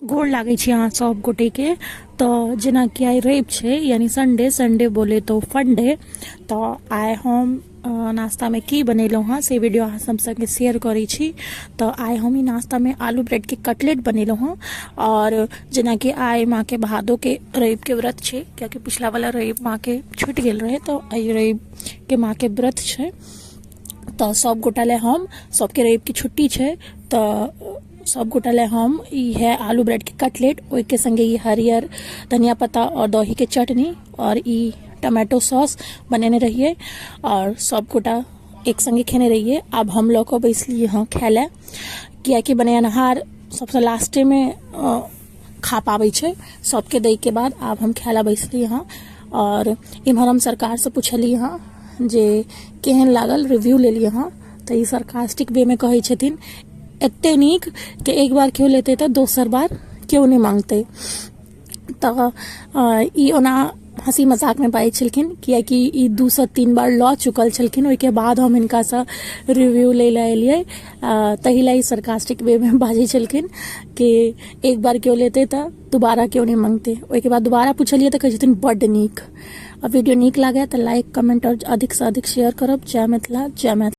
गोर लागै छी अहाँ सब गोटेके। तऽ जेनाकि आइ रवि छै, यानी संडे, संडे बोले तो फंडे। तऽ आइ हम नाश्तामे की बनेलहुँ हँ से वीडियो अहाँ सब सङ्गे शेयर करै छी। तऽ आइ हम ई नाश्तामे आलू ब्रेडके कटलेट बनेलहुँ हँ। आओर जेनाकि आइ माँके भादोके रविके व्रत छै, कियाकि पिछला वाला रवि माँके छुटि गेल रहै, तऽ एहि रविके माँके व्रत छै। तऽ सब गोटा लए हम सबके रविके छुट्टी छै, तऽ सब गोटा लए हम इएह आलू ब्रेडके कटलेट, ओहिके सङ्गे ई हरियर धनिया पत्ता आओर दहीके चटनी आओर ई टमाटो सॉस बनेने रहियै आओर सब गोटा एक सङ्गे खेने रहियै। आब हम लऽ कऽ बैसलियै हँ खाय लए, किएकि बनेनहार सबसँ लास्टेमे खा पाबै छै। सबके दैके बाद आब हम खाय लए बैसलियै हँ। आओर इम्हर हम सरकारसँ पुछलियै हँ जे केहन लागल, रिव्यू लेलियै हँ। तऽ ई सरकास्टिक वेमे कहै छथिन एते नीक कि एक बार केओ लेतै तऽ दोसर बार केओ नहि माँगतै। तऽ ई ओना हँसी मजाकमे बाजै छलखिन, किएकि ई 2सँ 3 बार लऽ चुकल छलखिन, ओहिके बाद हम हिनकासँ रिव्यू लै लए एलियै। ताहि लए ई सरकास्टिक वेमे बाजै छलखिन कि एक बार केओ लेतै तऽ दोबारा केओ नहि माँगतै। ओहिके बाद दोबारा पुछलियै तऽ कहै छथिन बड्ड नीक। आ वीडियो नीक लागै तऽ लाइक, कमेंट आओर अधिकसँ अधिक शेयर करब। जय मिथिला, जय मैथिली।